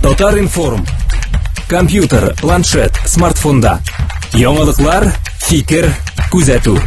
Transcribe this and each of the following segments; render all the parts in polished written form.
Татар-информ. Компьютер, планшет, смартфонда. Яңалыклар, фикер, күзәтү.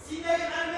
Синең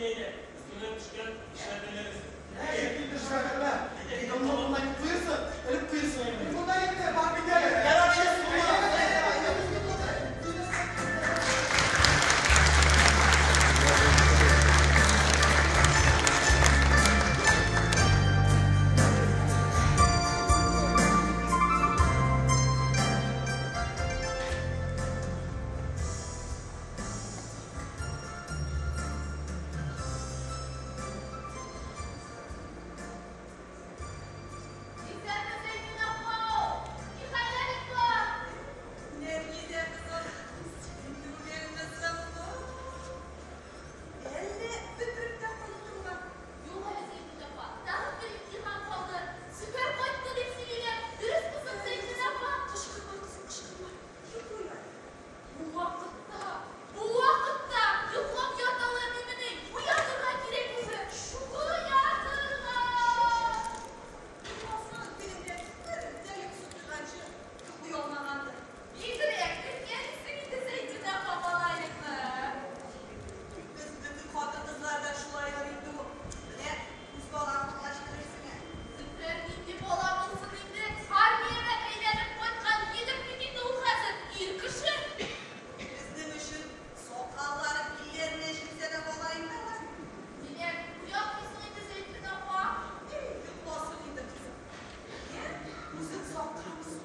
Әйдә, әйдә, өстеңә төшкән эшләпәләр өсте. Әй, инде шәһәрдә. Монда монда куерсың, элеп куерсың инде. Монда инде бар бит әле. Ярар, Исәнме, Зәйтүнә апа! Ни хәлләрең бар? Нәфисә кызым, син түгелмесең бу? Әллә бетереп тә кайттыңмы? Юк әле, Зәйтүнә апа, тагын бер имтихан калды. Зөфәр кайтты дип сөйлиләр. Дөресме соң, Зәйтүнә апа? Кычкырма, кызым, кычкырма. Йоклый әле. Бу вакытта, бу вакытта йоклап яталар димени? Уятырга кирәк үзе. Уятырга! Йокласын, тегендә бер дә йокысы туйганчы йоклый алмагандыр. Бигрәк иркәлисең инде, Зәйтүнә апа, малаеңны. Без бөтен хатын-кызлар да шулайлар инде ул. Менә үз балаң булгач белерсең ә. Зөфәр нинди бала булсын инде? Армиядән әйләнеп кайткан егет бит инде ул хәзер, ир кеше. Безнең өчен сакаллары билләренә җитсә дә бала инде алар. Димәк, уятмыйсың инде, Зәйтүнә апа? Эй, йокласын инде, кызым. Йә, үзең сакламсың.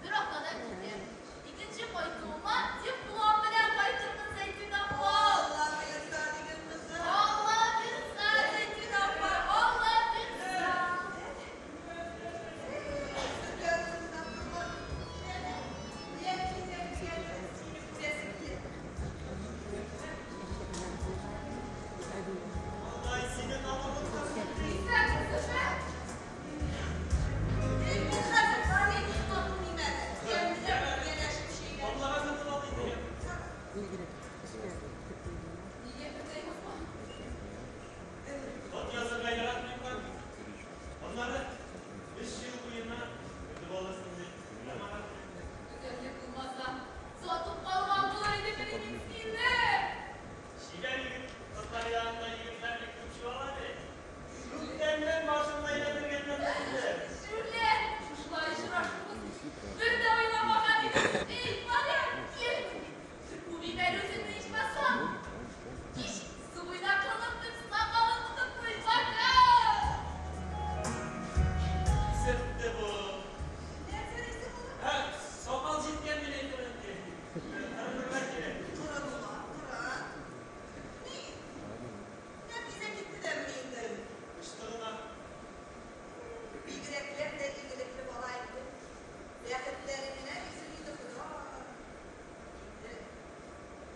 Бер атнадан китәм. Икенче кайтуыма диплом белән кайтырмын, Зәйтүнә апа. Алла боерса, диген, кызым. Алла бирса, Зәйтүнә апа, Алла бирса. Зөфәр урыныннан торган. Нәфисә дигәне сине күрәсе килә. Алай сине табып Исәнме, Зөфәр? Эй, мин хәзер варенье йоклатмыйм әле. Тәмләп янәшеп чәйгә. Аблагы сатып ал инде. Нигә бөтәй Госман? Хат язырга яратмыйм бит. Аннары 3 ел буена көтеп аласың дип. Гүзәллек булмаса, сатып калган булыр идем мин сине. Чибәр егет кызлар янында егетләр бик күп чуала бит. Күптәннән башымны әйләндергәннәр инде. Шүрләр, шушылай очрашырбыз. Бер дә уйламаган идем. Эй, моряк, кил. Үбим әле үзеңне ичмасам. Кич су буена кылып дип сакалын тотып куй, пока. Исәпте бу. Нәрсә дисең, улым? Һә, сакал җиткән мин әйтәм инде. Кырынырга кирәк. Кырын, улым, кырын. Ни? Нәфисә китте дә инде. Очты гына. Бигрәкләр дә игелекле бала инде. Бәхетләре генә бирсен инде Хода. Инде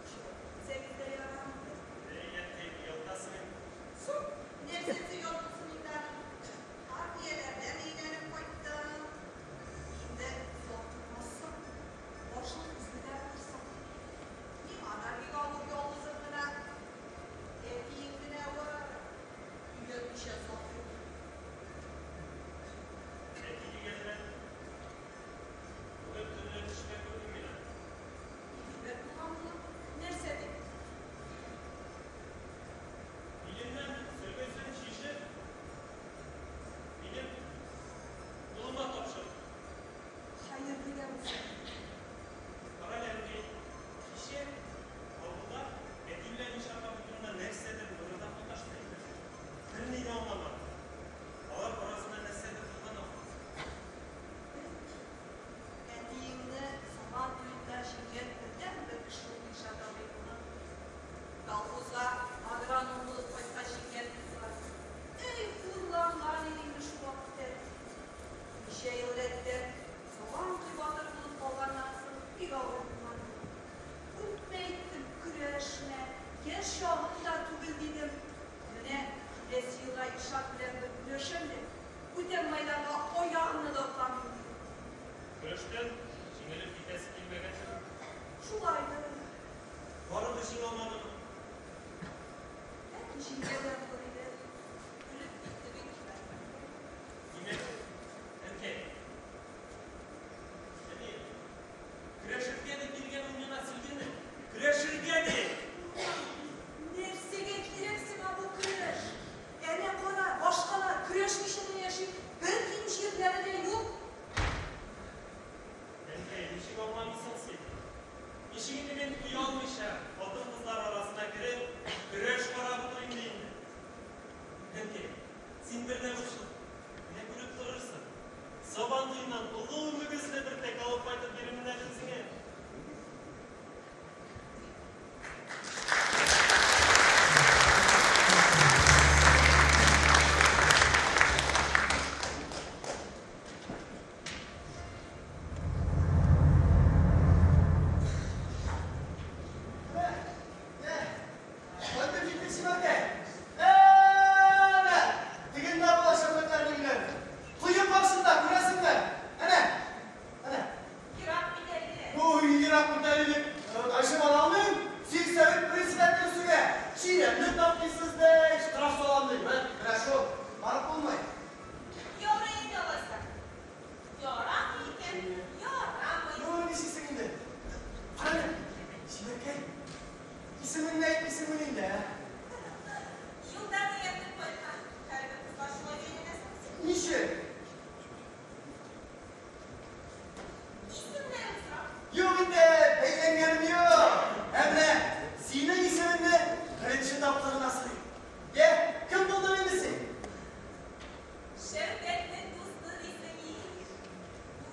китсәгез дә ярар инде. Әй, әткәй, оялтасың. Соң, нәрсәсе оялтсын инде аның? Армияләрдән әйләнеп кайттың. Инде озак тормассың. Башлы күзле дә булырсың. Миңа да бик авыр ялгызым гына. Әтиең генә бар. Өйләнмичә озак йөрде. Әти дигәннән, бүген төнлә төшкә күрдем мин аны. Әйбәт булган булып, нәрсә дип? Биленнән сөлгесен чишеп, минем кулыма тапшырды. Хәерле дә булсын. Карале, әнкәй, кичә авылда әти белән Илшат абый турында нәрсәдер мыгырдап маташты инде. Берни дә аңламадым. Алар арасында нәрсәдер булган ахрысы. Әтиеңне Сабан туенда җиңгән бердәнбер кеше ул Илшат абый улым. Колхозга агроном булып кайткач җиңгән кызлар. Эй, хурланган иде инде шул вакытта әти. Ничә ел рәттән Сабан туй батыры булып калганнан соң бик авыр булган. Күпме әйттем, көрәшмә, яшь чагың да түгел дидем. Менә киләсе елга Илшат белән бер көрәшәм дә, бүтән мәйданга аягымны да атламыйм дидем. Көрәштән җиңелеп китәсе килмәгәндер. Шулайдыр. Барыбер җиңә алмадымы? Ләкин җиңгән дә булыр иде. Үлеп китте бит. Димәк, әнкәй, әни, көрәшергә дип биргән ул миңа сөлгене. Көрәшергә дип! Нәрсәгә кирәк сиңа бу әйтмисең инде, ә? Юлдан ияртеп кайткан һәрбер кызга шулай бәйләнәсең син. Ничек? Исемнәрен сорап. Юк инде, бәйләнгәнем юк. Ә менә синең исемеңне беренче тапкыр гына сорыйм. Йә, кем булдың инде син? Шәүкәтнең дусты дисең ич.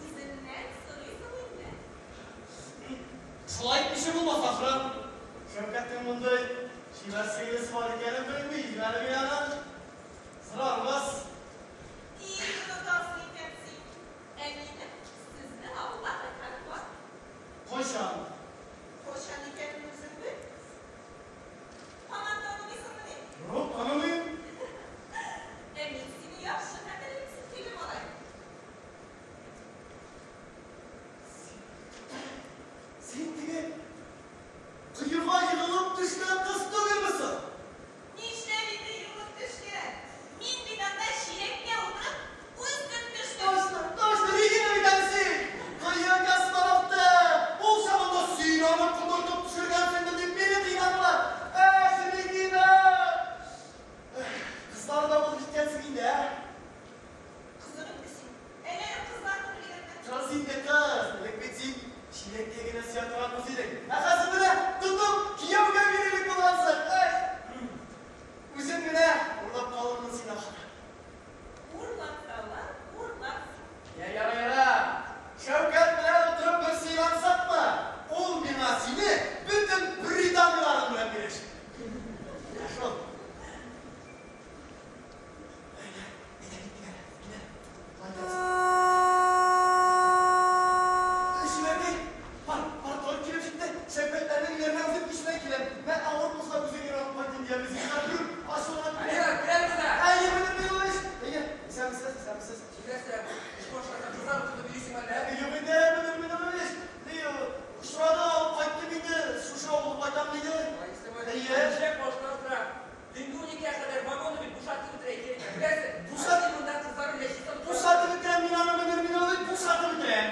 Үзеннән сорыйсың инде. Шулай итмичә булмас ахры. Шәүкәтнең мондый чибәр сеңлесе бар икәнен белми әле мин аны. Сорарбыз. Тиз онытасың икән син. Ә минем сезнең авылга кайтканым бар. Кайчан? Кайчан икәнен үзең бел. Һаман танымыйсыңмыни? Юк, танымыйм. Ә мин сине яхшы хәтерлим, сөйкеле малай. Син теге коега егылып төшкән кыз түгелме соң? Нишләп инде егылып төшкән? Мин бит анда чиләккә утырып, үзем төштем. Точно, точно, Регина бит әле син! Кое космонавты! Ул чагында син аны котыртып төшергәнсеңдер дип мине кыйнадылар. Эх, Регина! Эх, кызлар да булып җиткәнсең инде, ә? Кызык инде син. Әллә кызлар түгел идеңме? Кыз инде кыз. Элек бит син чиләккә генә сыя торган кыз идең. Ә хәзер менә тотып кияүгә бирерлек булгансың. Эх! Үзем генә урлап калырмын сине ахыры. Урлатсалар, урлатсын. Я, яра, яра. Шәүкәт белән утырып бер сөйләнсәкме? Ул миңа сине бөтен приданыйларың белән бирәчәк. Менә шул. Әйдә, әйдә, киттек әле, килә. Молодец. Чибәркәй, бар, бар, торып килеп җитте. Шәүкәтләрнең өйләренә үзем киченә киләм. Мә авыр булса үзең генә алып кайтыйм диярбез. Йөр, ачуланып. Алина, керәм монда. Әйе, менә Милович. Әйе, исәнмесез, исәнмесез. Син нәрсә, эш башласа кызлар утыртып йөрисең әллә? Юк инде, менә Милович. Ни, очрады, алып кайттым инде. Шушы авылга кайтам диде. Әйе. Ишәк башына тора. Төнге 12-гә кадәр вагонны бит бушатып бетерә икән, беләсең? Бушатып- Монда кызлар белән чиста тотып. Бушатып бетерәм мин аны, менә Милович, бушатып бетерәм.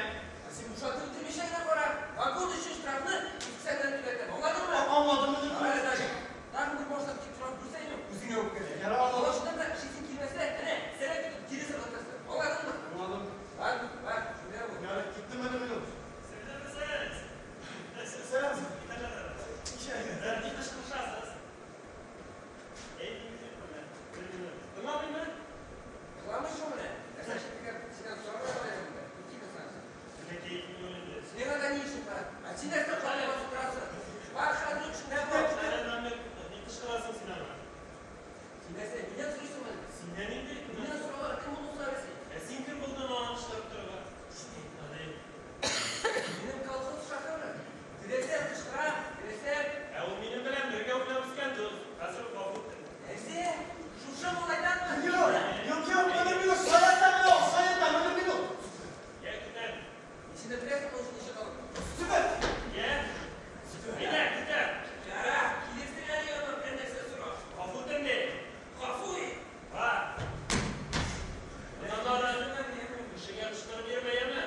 Син бушатып бетермичә генә кара. Вагон өчен штрафны кесәңнән түләтәм. Аңладыңмы? Аңладым, менә Әле даже. Тагын бер башлап килеп сорап күрсәң, үзеңә үпкәлә. Ярар, аңладым. Алашында менә эшлисең килмәсә, әнә, сәләт итеп кире сыргытасың. Аңладыңмы? Аңладым. Бар, бар, шунда бул. Ярар, киттем, менә Милович. Сәламсез. Сәлам. Ни кычкырышасыз? Әй, тыңламыймы? Тыңламый шул менә. Нәрсә эшләп синнән сорарга да инде. Китик син. Бәләкәй инде. Синең анда ни эшең бар? Ә син нәрсә калып басып торасың? Бар, хәзер үк шунда бул. Ни кычкырасың син аңа? Син нәрсә, миннән сорыйсыңмы? Синнән инде. Миннән соралар, кем булдың соң әле син? Ә син кем булдың аңа кычкырып торырга? Минем колхоз шоферы. Теләсәм кычкырам, теләсәм. Ә ул минем белән бергә уйнап үскән дус. Хәзер ул гафу итте. Нәрсә? Шушы малайданмы? Юк, юк, юк, менә Милович, шаярта менә ул, шаярта, менә Милович. Я китәм. Син дә беләсең, ул ничә калып. Зөфәр. Я. Әйдә, китәм. Яра, килерсең әле яныма бер нәрсә сорап. Гафу ит инде. Гафу ит. Бар. Моннан ары кешегә кычкырып йөрмә, яме?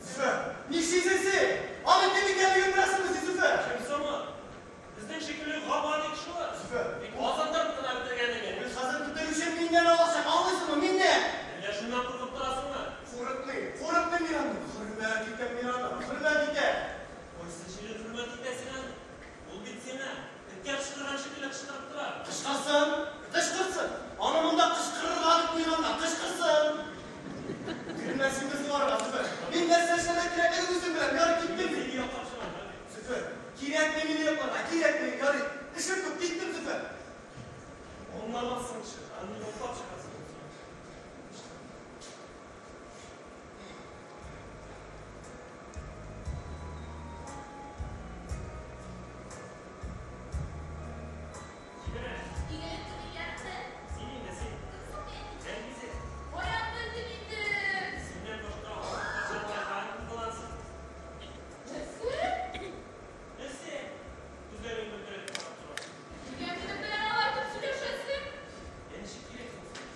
Зөфәр, нишлисең син? Аның кем икәнлеген беләсеңме син, Зөфәр? Кем соң ул? Безнең шикелле гап-гади кеше ул. Зөфәр. Тик азындырып кына бетергән иде. Ул хәзер бөтен эшен миннән алачак, аңлыйсыңмы, миннән? Әллә шуннан куркып торасыңмы? Курыкмыйм, курыкмыйм мин аны. Хөрмәт итәм мин аны, хөрмәт итәм. Кайсы җире хөрмәт итәсең аны? Ул бит сиңа эткә кычкырган шикелле кычкырып тора. Кычкырсын, кычкырсын. Аны монда кычкырырга дип куйганнар, кычкырсын. Кермәсен безнең арага, Зөфәр. Мин нәрсә эшләргә кирәклеген үзем беләм. Ярый, киттем мин. Сине яклап чыгам, ә? Зөфәр, кирәкми мине якларга, кирәкми, ярый. Эшем күп, киттем, Зөфәр. Аңламассың кеше, аны яклап чыгасың. Җибәрә. Нигә ияртте? Син инде, син. Кем соң мин? Әнисе. Каян белдем инде? Синнән башка кайчан кайткан буласың? Нәрсә? Нәрсә? Күзләрең мөлдерәтеп карап тора. Нигә минем белән алай итеп сөйләшәсең? Ә ничек кирәк соң сиңа?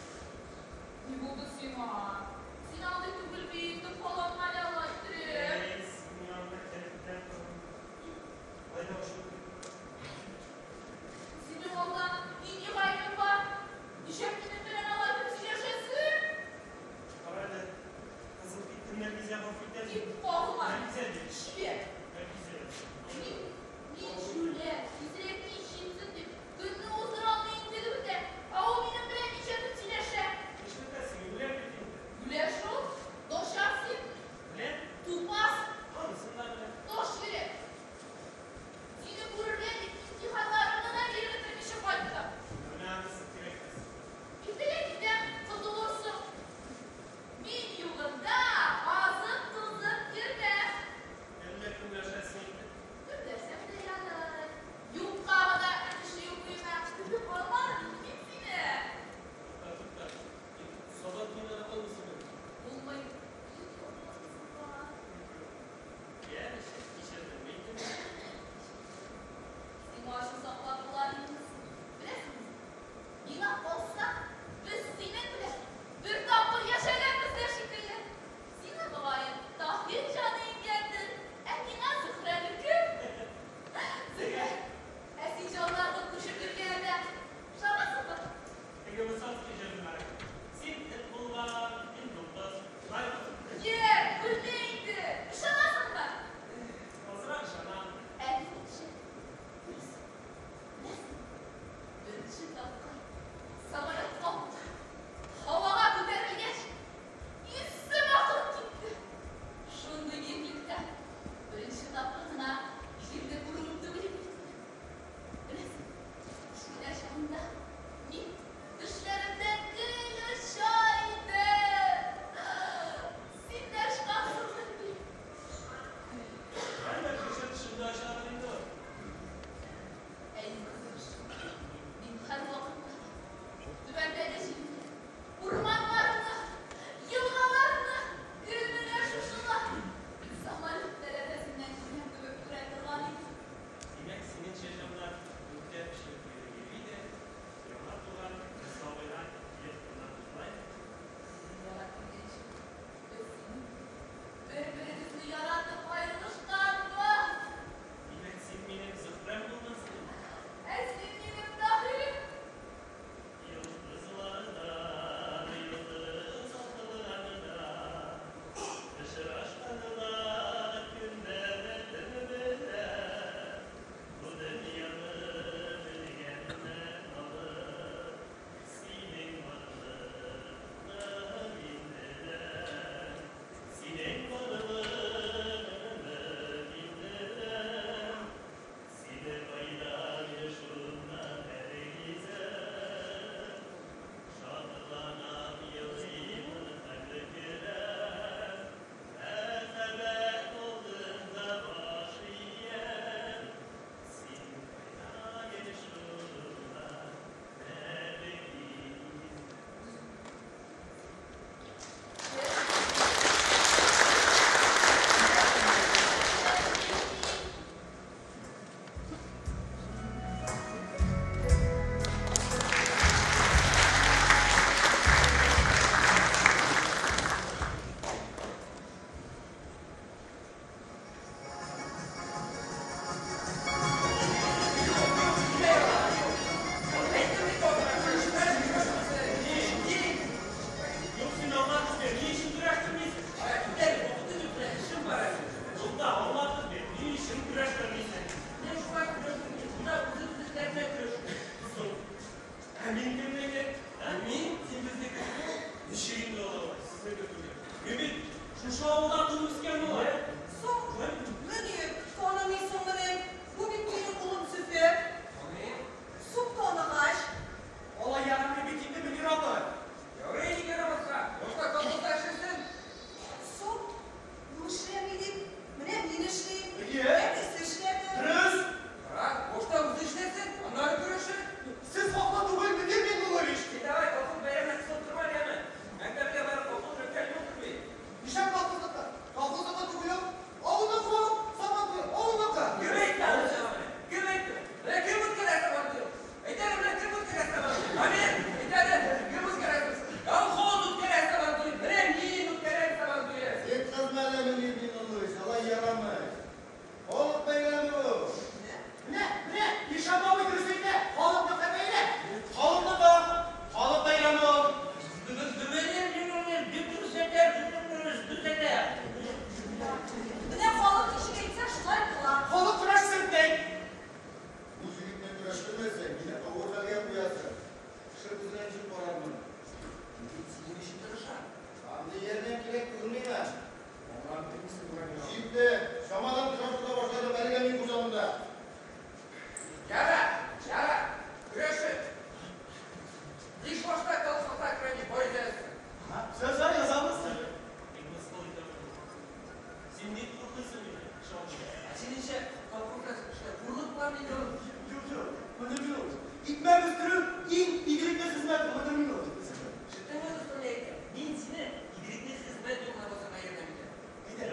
Икмәк үстерү иң игелекле хезмәт, Батыр Миңнуллин. Ишеттеңме, дустым, ни әйтә? Мин сине игелекле хезмәт юлына басарга ярдәм итәм. Әйдә.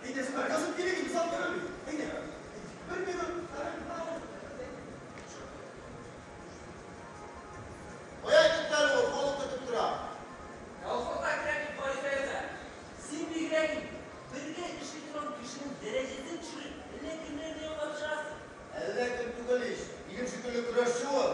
Әйдә, Зөфәр, язып килик инде, салып торам бит. Әйдә. Бер минут. Кая китте әле ул, халык көтеп тора. Колхозга керәм дип гариза яза. Син бигрәк инде. Бергә эшли торган кешенең дәрәҗәсен төшереп, әллә кемнәрне яклап чыгасың. Әллә кем түгел ич, минем шикелле көрәшче ул.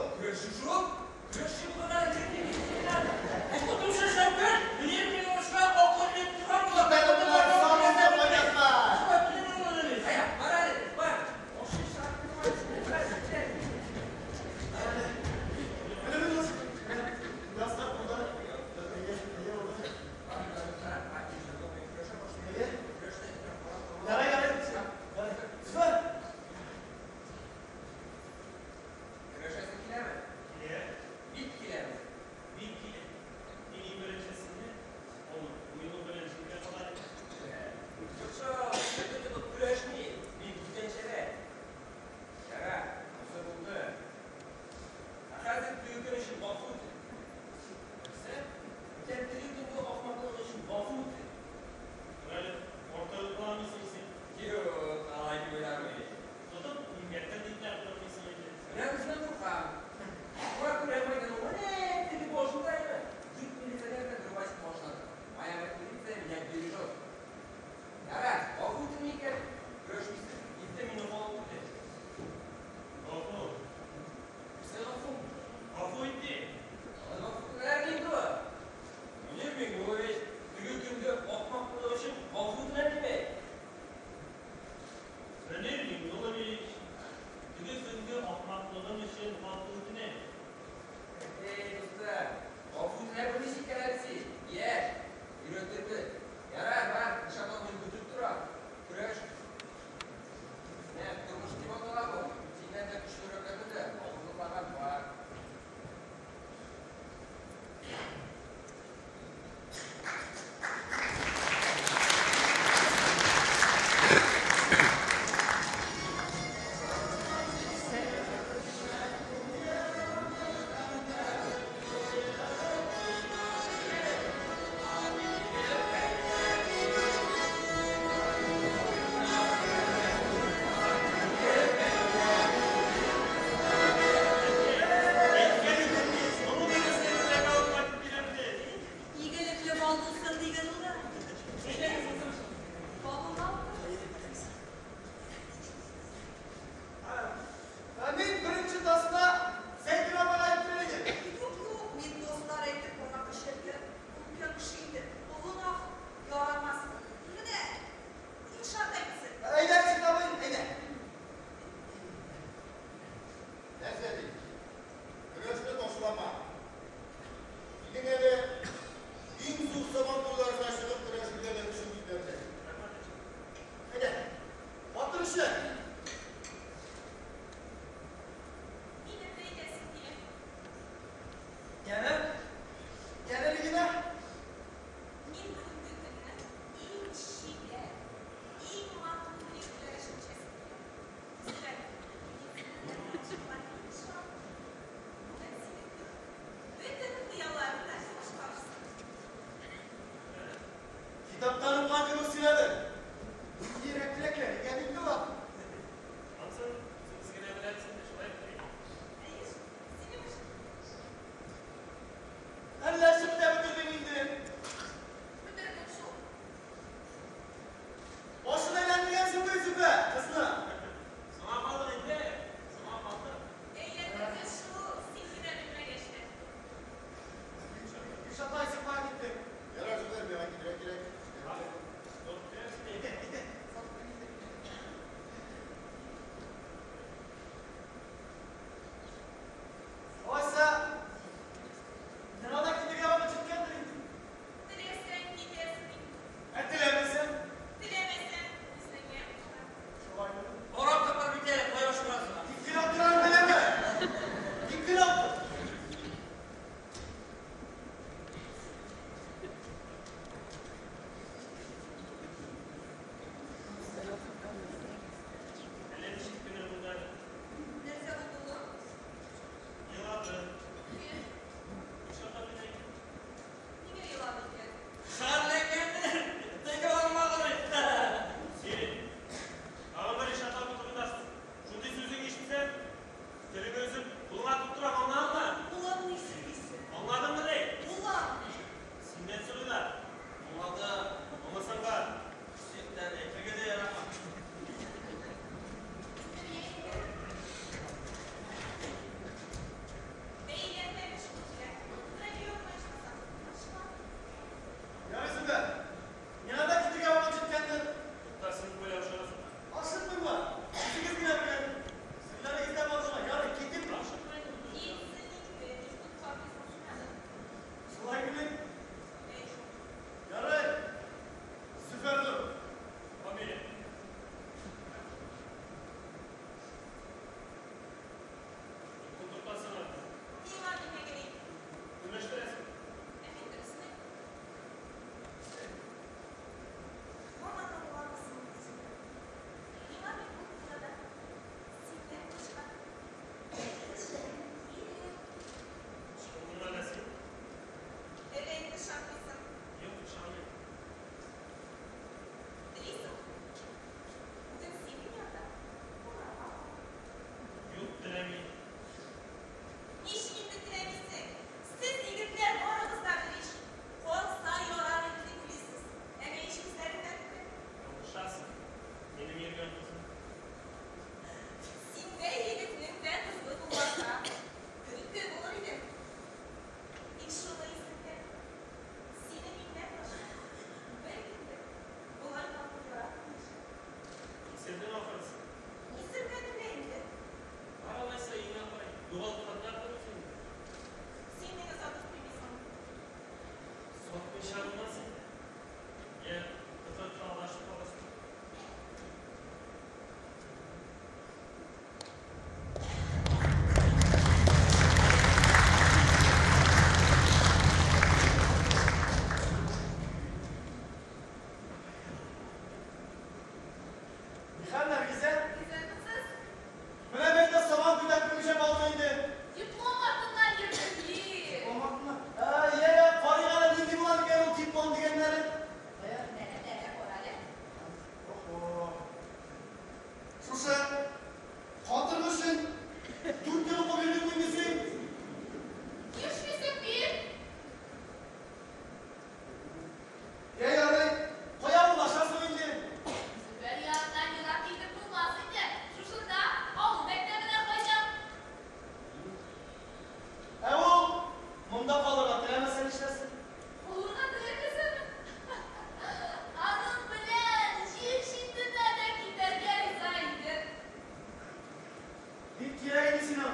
Бик кирәк иде сиңа.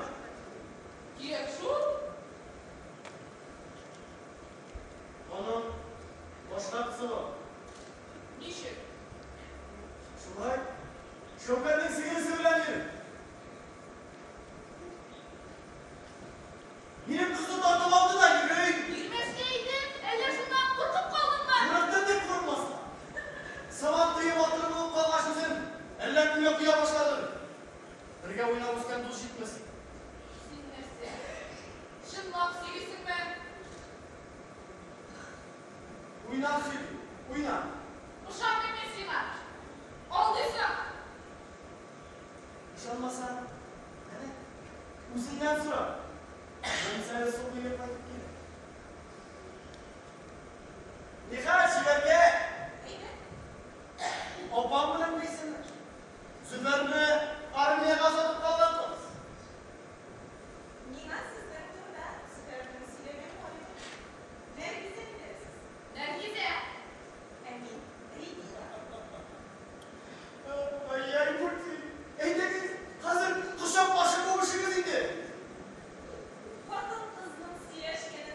Кирәк шул. Аның башка кызы бар. Ничек? Шулай. Шәүкәтнең сеңелесе белән йөри. Минем кызны тартып алды да йөри. Йөрмәскә иде, әллә шуннан куркып калдыңмы? Курыктым дип курыкмаска. Сабан туе батыры булып калгач үзем, әллә кемгә коя башладым. Бергә уйнап үскән дус җитмәсен. Син нәрсә? Чынлап сөйлисеңме? Уйнап сөйли, уйнап. Ышанмыйм мин сиңа. Алдыйсың. Ышанмасаң, әнә, үзеннән сора. Мөнсәле су буе кайтып килә. Нихәл, чибәркәй? Әйбәт. Апам белән дисеңме? Зөфәрне армиягә озатып калган кыз. Миңа сезнең турыда Зөфәрнең сөйләгәне бар иде. Нәргизә дидегез. Нәргизә. Ә мин Регина. Ай-яй, мультфильм. Әйдәгез, хәзер кочаклашып үбешегез инде. Хатын-кызның сөйләшкәнен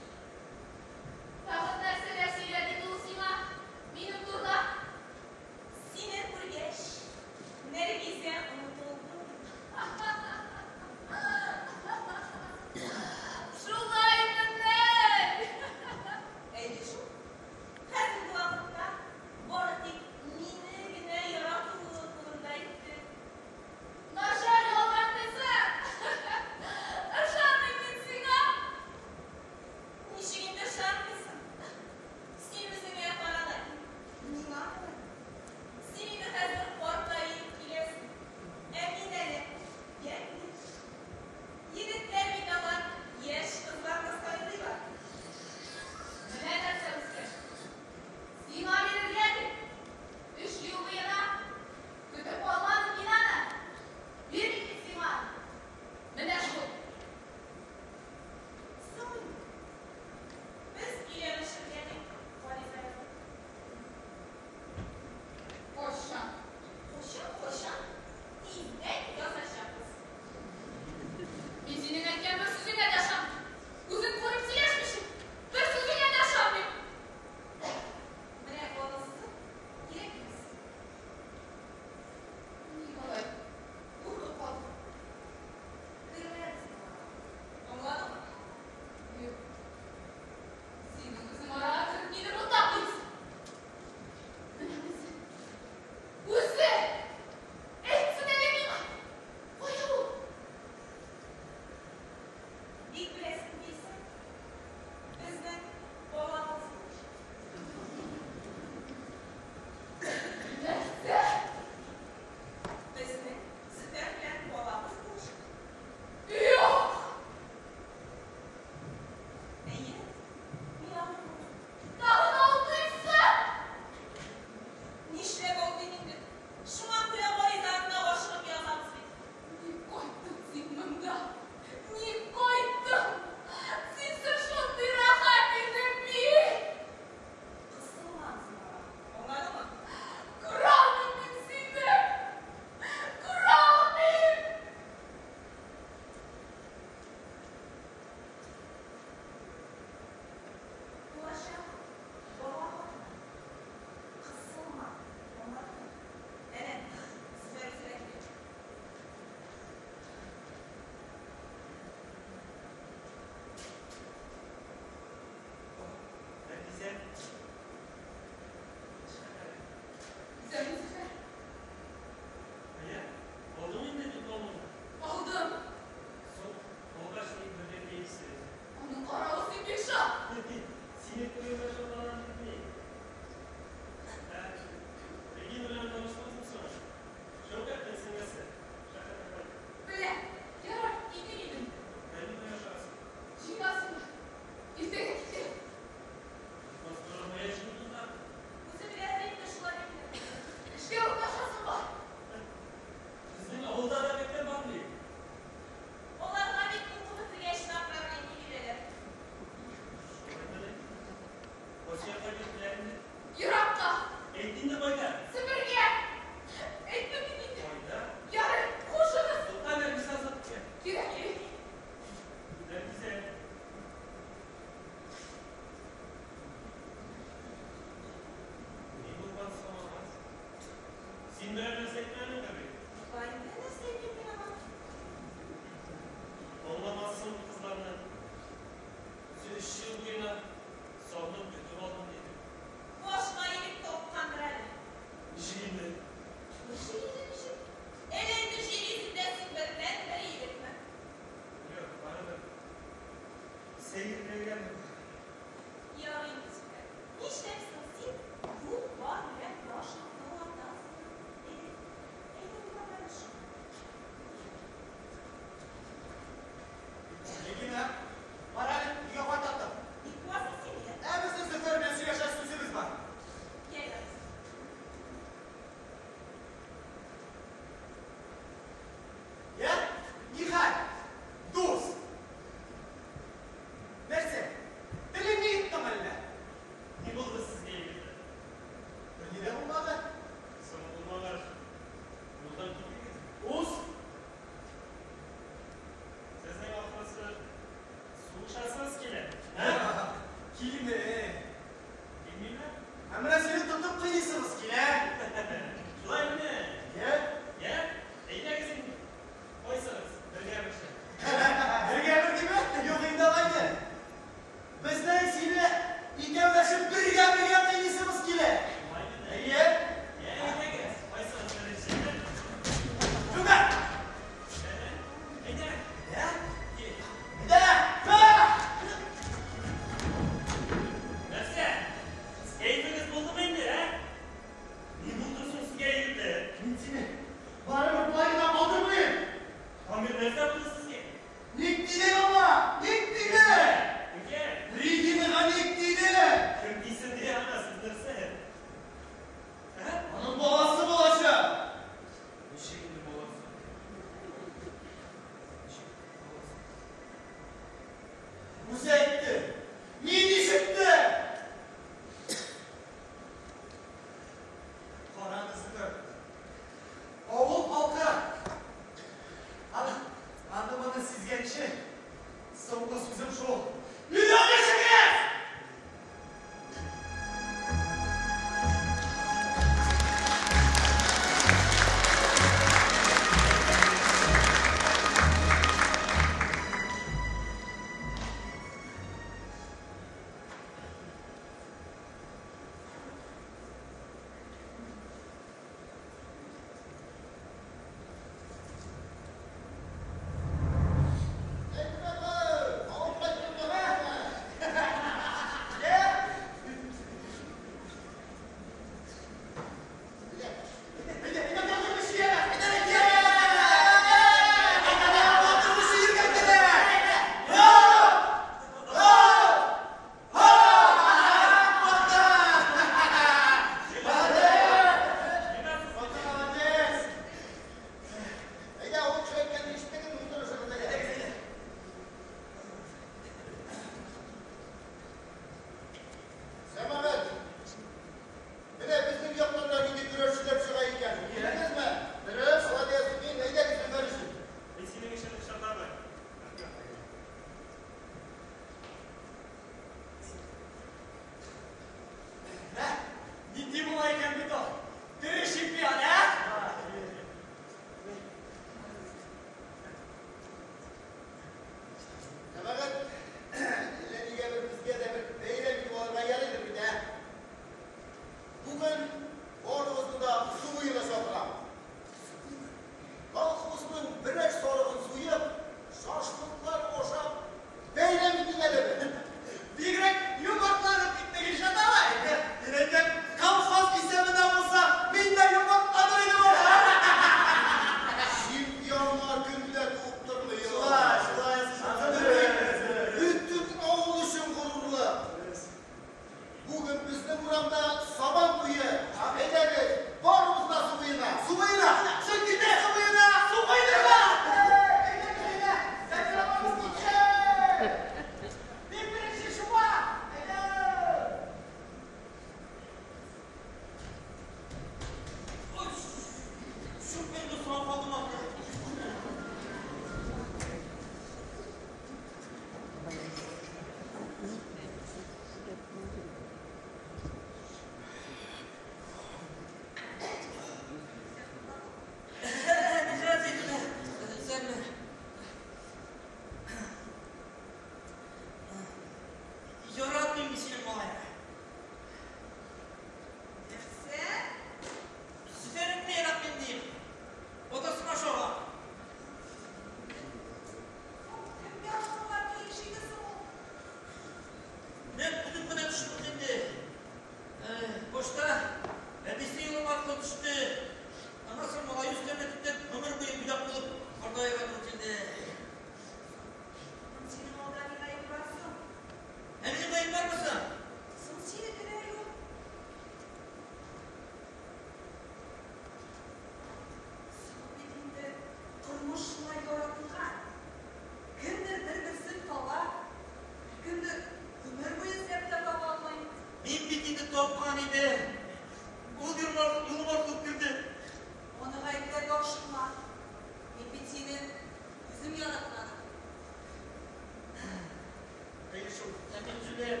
инде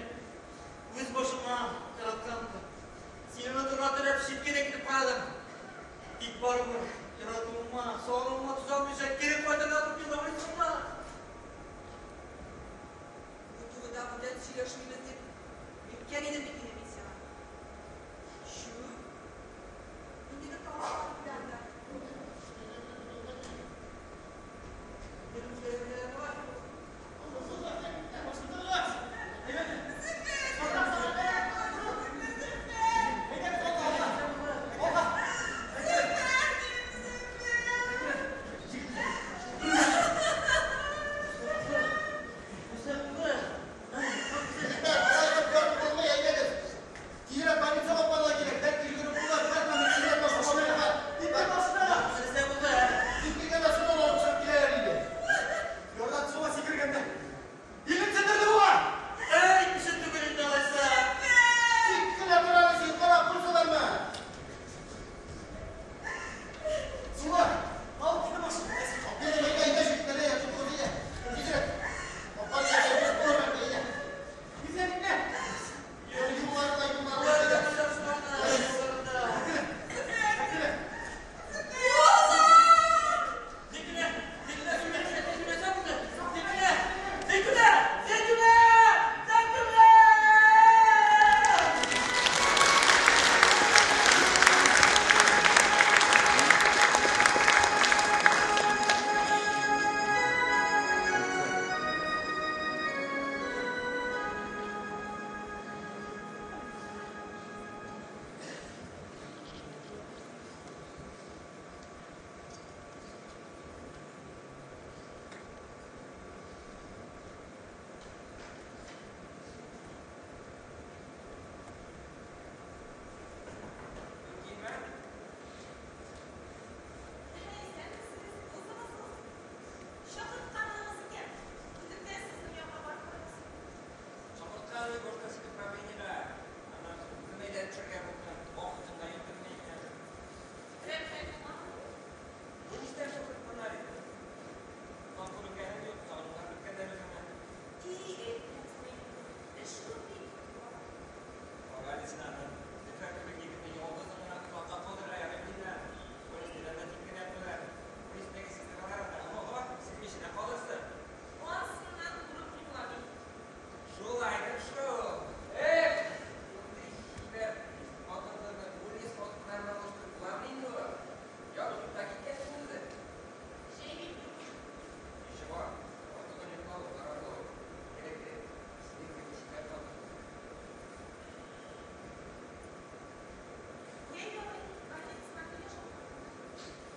үз башыма яратканмын. Сине онытырга теләп читкә дә китеп карадым. Тик барыбер яратуыма, сагынуыма түзә алмыйча кире кайтырга туры килде, аңлыйсыңмы? Бу турыда бүтән сөйләшмибез дип әйткән идем бит инде мин сиңа. Чү, ниндидер тавышлар килә анда. Бер үзгәрүләр бар. Егетләр, алай итеп барып булмый, әйдәгез. Тизрәк больницага алып барырга кирәк. Бәлки йөгереп булыр, бәлки тизрәк машинага. Тик машинага! Нәрсә булды, ә? Сикергәндә судан алып чыгып киләләр инде. Ярдан суга сикергәндә. Илен сындырды бугай! Әй, кеше түгел инде алайса. Тик кенә тор әле син, карап торсалармы? Суга! Алып китте машина. Әйдә, әйдә, әйдә, җегетләр, әйдә, тотыгыз, әйдә. Тизрәк. Апа, әйдә, без булыр әле, әйдә. Тизрәк, әйдә. Юллары да, юллары да, әйдә. Зәйтүнә! Зәйтүнә, сөйләшә, Зәйтүнә, нәрсә булды? Зәйтүнә! Зәйтүнә! Зәйтүнә! Зәйтүнә! Мөмкинме? Исәнмесез, булдыгызмы? Чакыртканыгыз икән. Үзем дә сезнең янга барып барасың. Чакырткан башка правлениегә. Аннан соң үзем әйләнеп төшәргә булдым. Вакытым да юк бит хәзер. Берәр хәл булмадымы? Бу нишләп чакыртканнар иде? Озак күренгәнем юк, сагынулар беткәннәр үзеңне. Ти, әйтмәсең инде. Эш күп бит. Кара әле син аны. Зөфәр кебек егетне ялгызын гына озакка калдырырга ярый диләр. Полислар да тик кенә куяр. Полистәге сестралар анда ого, сизмичә дә калырсың. Анысыннан курыкмыйм ла мин. Шулайдыр шул. Эх, шундый чибәр хатын-кызны полис хатыннарына алыштырып буламы инде ул? Ябышып та киткәнсең үзе. Җәй бит бу. Ничего, артыгын йоклау зарарлы ул. Кирәк, синең кебек чибәр хатын. Йә, ярый, больницадан килә шул.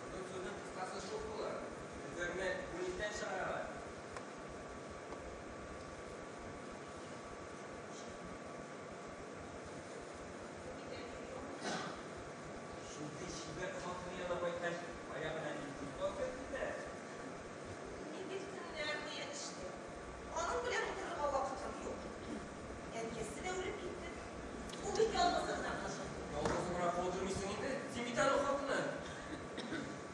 Озын сүзнең кыскасы шул булыр. Зөфәрне бүлектән чыгаралар. Бу бит әле яңа. Шундый чибәр хатын янына кайткач, аягына нинди бал керде? Мин бит көннәр буе эштә. Аның белән утырырга вакытым юк. Әнкәсе дә үлеп китте. Ул бит ялгызы гына калачак. Ялгызың гына калдырмыйсың инде. Син бит аның хатыны.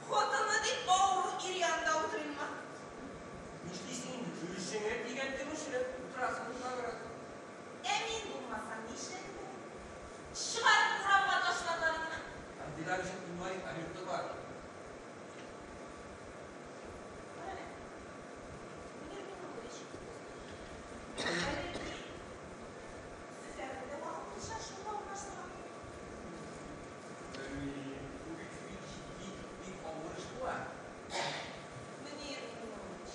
Хатыны дип авыру ир янында утырыйммы? Нишлисең инде? Өлешеңә тигән көмешне утырасың, утырасың. Ә мин булмасам нишләргә? Чыгарып урамга ташларлар идеме? Андыйлар өчен инвалидлар йорты бар. Кара әле. Мөнир Миңнуллович. Бәлки, Зөфәрне дә вакытлыча шунда урнаштырам. Белмим, бу бит бик җитди, бик авыр эш була. Мөнир Миңнуллович,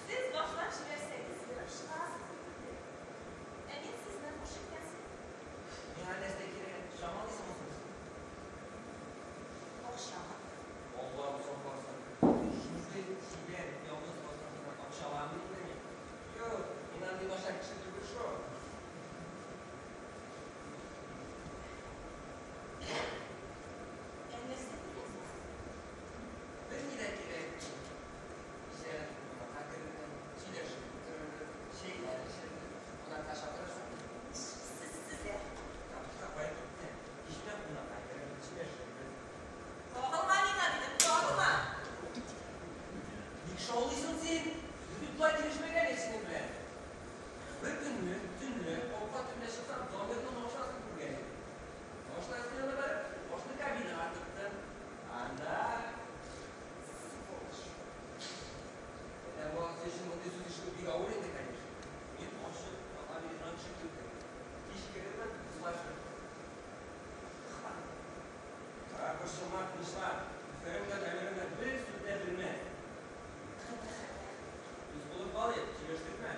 сез башлап җибәрсәгез, ерып чыгасыз. калыйк, сөйләштекме?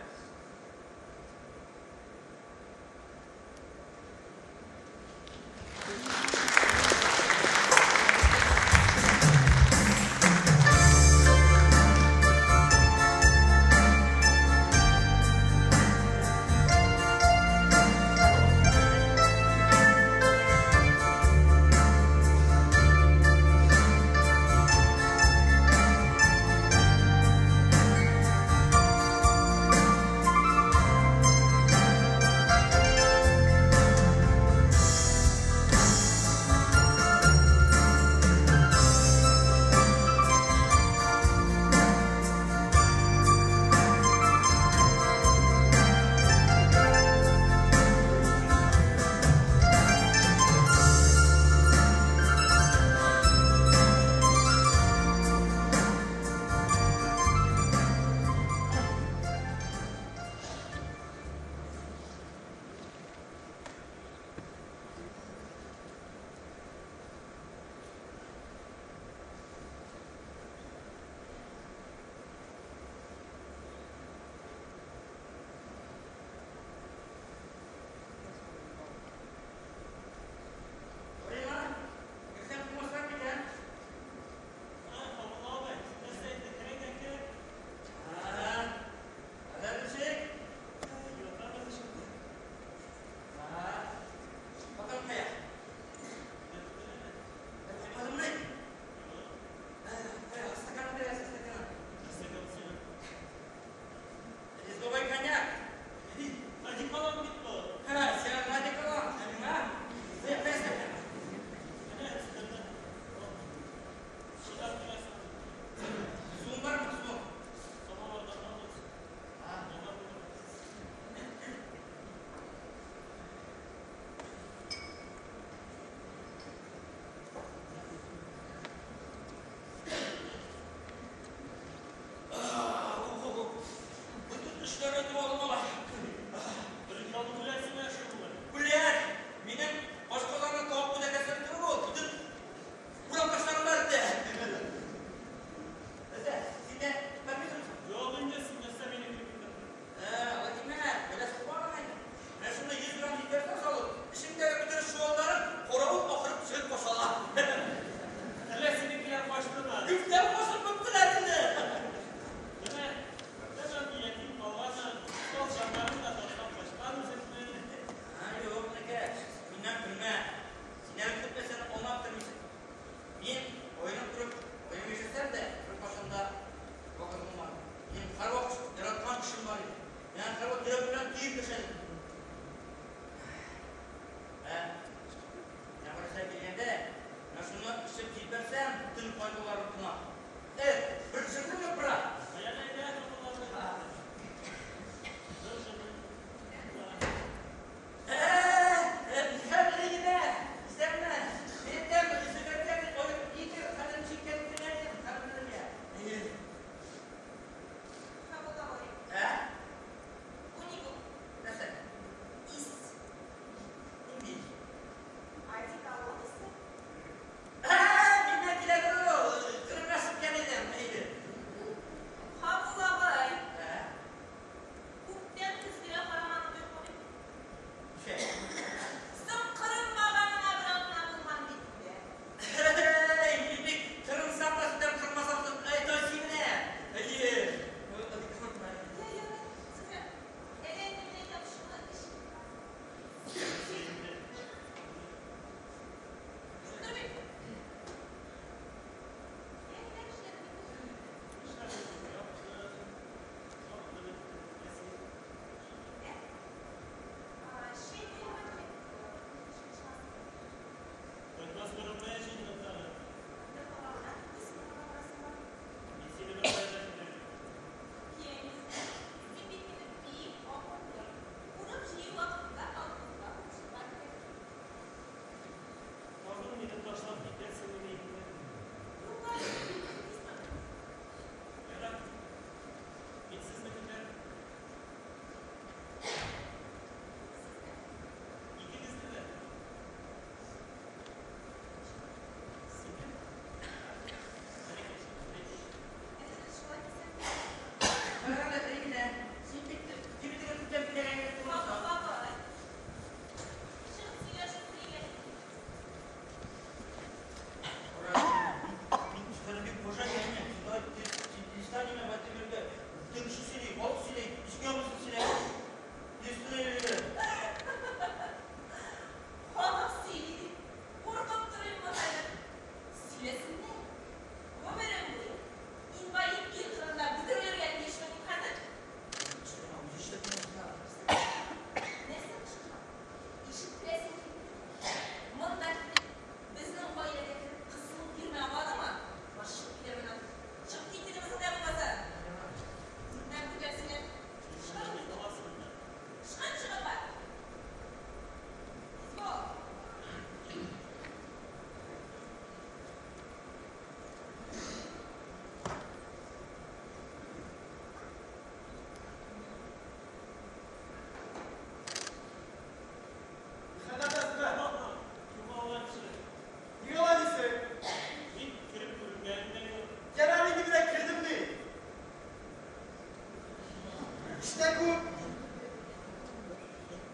Эш тә күп.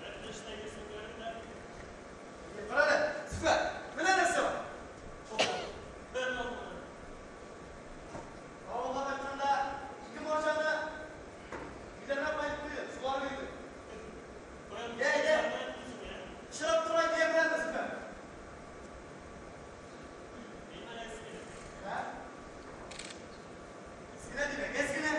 Рәтле эштә йөрсәң ярый да. Кара әле, Зөфәр, менә нәрсә бар. Бер алмады. Авылга кайтканда ике марҗаны өйләренә кайтып куйды, шулар бирде. Каян Йә, әйдә. үзеңә? Чыгып тора дия беләме, Зөфәр? Мин әз генә. Ә? Әз генә димә, әз генә.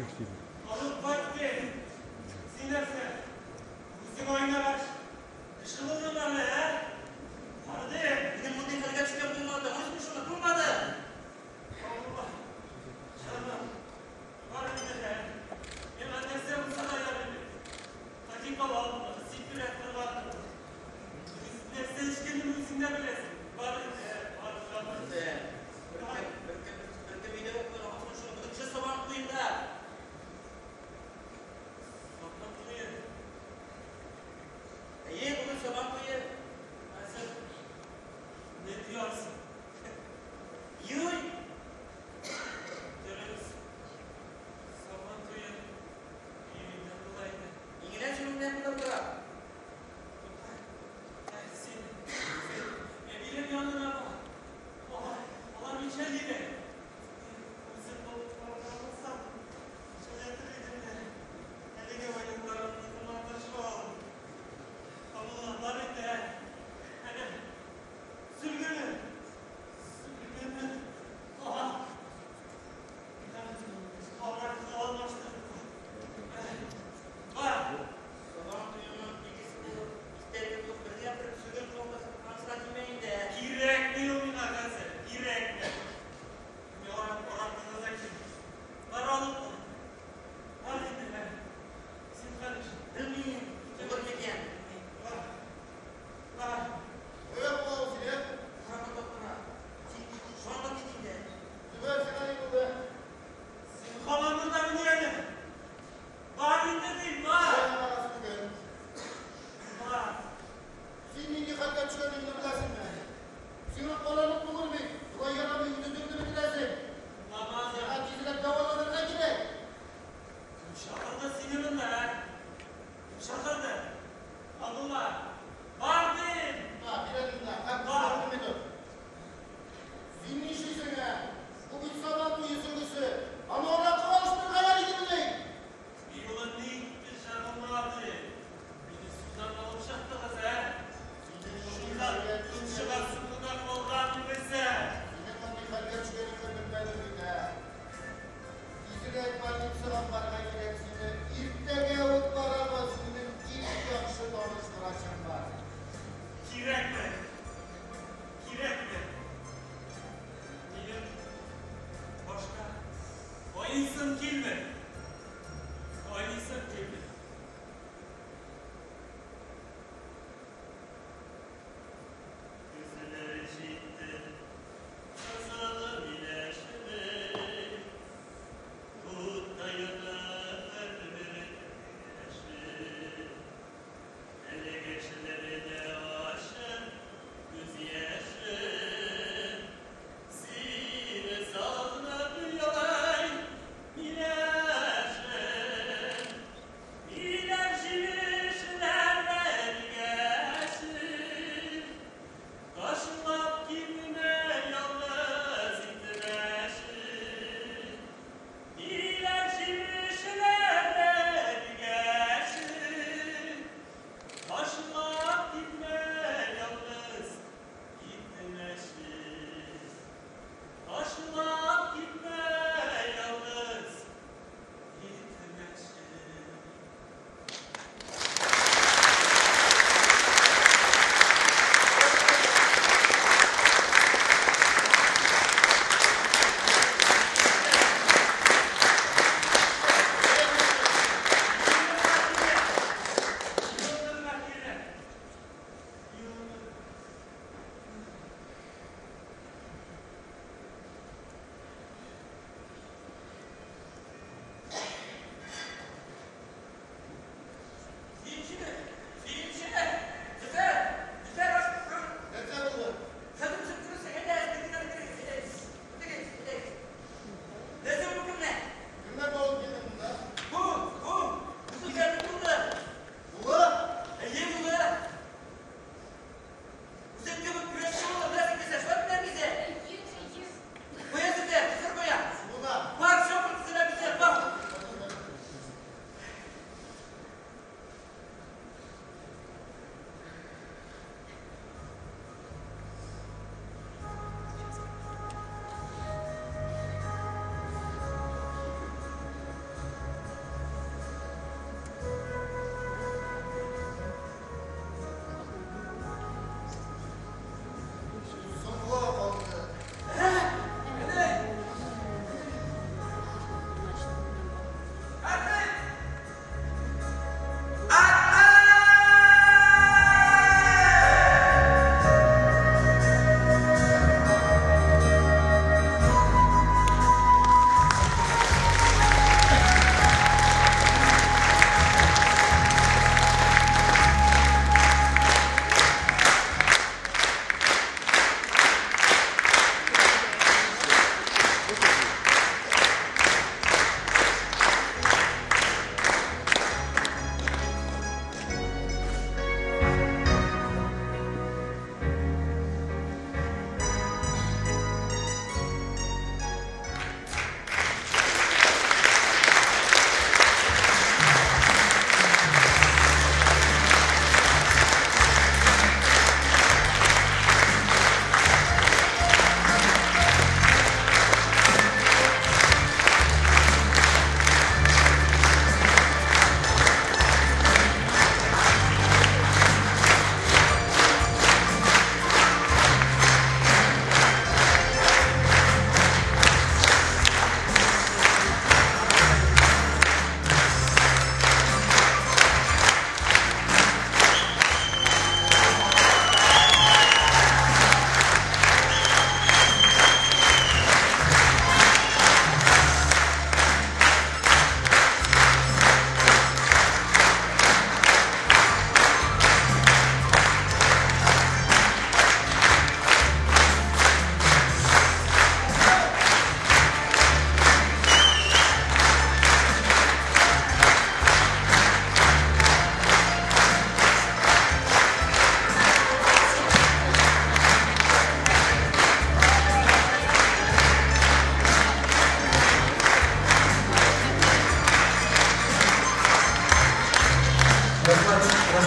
Алып кайт дим. Син нәрсә? Үзең айнагач, кеше булдың әле, ә? Бар дим. Минем мондый хәлгә төшкән булмады. Онытма шуны, булмады. Абдулла, җаным, бар инде, ә? Миңа нәрсә булса да ярый бит. Такикал алдыңгы, сикерә торган. Нәрсә эчкәнен үзең дә беләсең. Бар инде, бар, җаным. Беркем, беркем, беркем өйдә юк, онытма шуны. Бүген кеше Сабан туенда. Сабан туе. Әйе, бүген Сабан туе. Хәзер не диярсең? Юй! Дөрес. Сабан туе июньдә була иде. Иңелән шуның белән тора. Тукай, ә син, син әбиләр янына бар. Алар, алар ничә диде? Үзем булып барган булсам, сөйләтер идем дә. Әлеге уеннарымны тыңлата шул. Абдулла, бар инде, ә. Әнә, сөлгене, сөлгене ал. Аракы алмаштыр. Бар. Сабан туеның билгесе булып, истәлеге булып, бердәнбер сөлген калмасын, анысына тимә инде. Кирәкми ул миңа хәзер, кирәкми. Мин аракыны да кил. Бар алып кайт. Бар инде, ә. Син хәлеш. Белмим, булыр микән? Бар. Бар. Кая була ул сине? Караңгы таптыра. Син шуңа кит инде. Зөбәр, сиңа ни булды? Син һаман монда мени әле? Бар инде дим, бар. Син арасы түгел. Бар. Син нинди хәлгә төшкәнеңне беләсеңме? Сиңа каралык булыр бит. Болай ярамый, үз-үзеңне бетерәсең. Намазы. Сиңа тизрәк дәваланырга кирәк. Кем чакырды сине монда, ә? Кем чакырды? Абдулла, бар дим. На, бир әле монда. Һәм Бар. күзләреңне тот. Син нишлисең, ә? Бу бит Сабан туе сөлгесе. Аны аракыга алыштырырга ярый димени? Юлы ник пычагыма ди? Мине судан алып чыктыгыз, ә? Синең мондый Шунда хәлгә тончыгасың гына калган югыйсә. Синең мондый хәлгә төшкәнеңне белмәдем бит, ә? Тизрәк больницага барырга кирәк сине. Иртәгә үк барабыз. Минем бик яхшы таныш врачым бар. Кирәкме? Кирәкме? Минем башка айныйсым килми. Айныйсым килми. Көзләре җитте, кызыл миләшемнең, Утта янып бер яше. Әле кешеләрдә ачы күз яше. Сине сагынып елый миләшем.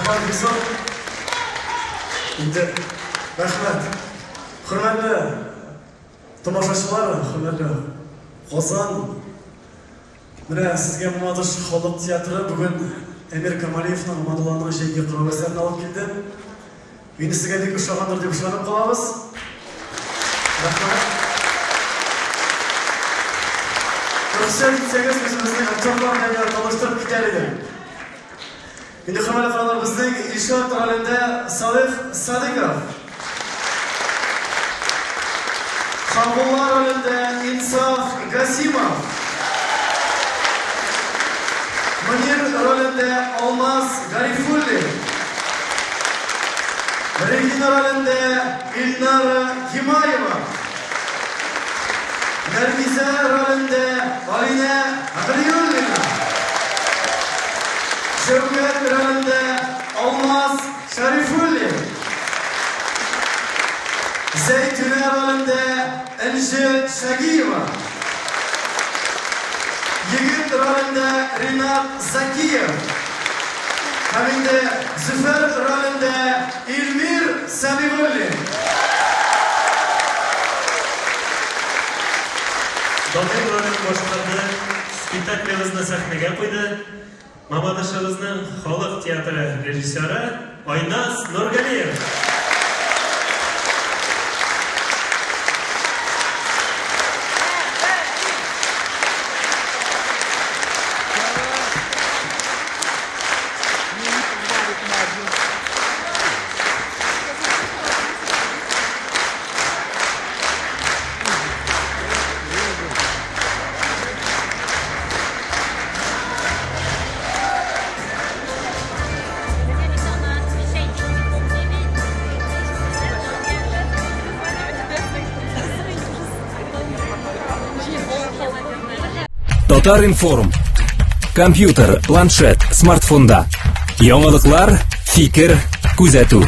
Рәхмәт бик зур. Инде рәхмәт. Хөрмәтле тамашачылар, хөрмәтле Казан. Менә сезгә Мамадыш халык театры бүген Әмир Камалиевның Аманулланың җәйге кырау әсәрен алып килде. Инде сезгә бик ошагандыр дип ышанып калабыз. Рәхмәт. Рөхсәт итсәгез, үзебезнең актерлар белән таныштырып китәр идем. Инде хөрмәтле каралар, безнең Илшат ролендә Салих Садыков. Хабулла ролендә Инсаф Гасимов. Мөнир ролендә Алмаз Гарифуллин. Регина ролендә Илнара Гимаева. Нәргизә ролендә Алинә Галиуллина. Шәүкәт ролендә Алмаз Шәрифуллин. Зәйтүнә ролендә Энҗе Шагиева. Егет ролендә Ринат Закиев. Һәм инде Зөфәр ролендә Илмир Сәмигуллин. Дамир ролен башкарды, спектаклебезне сәхнәгә куйды Мамадышыбызның халык театры режиссеры Айназ Нургалиев. Татар-информ. Компьютер, планшет, смартфонда. Яңалыклар, фикер, күзәтү.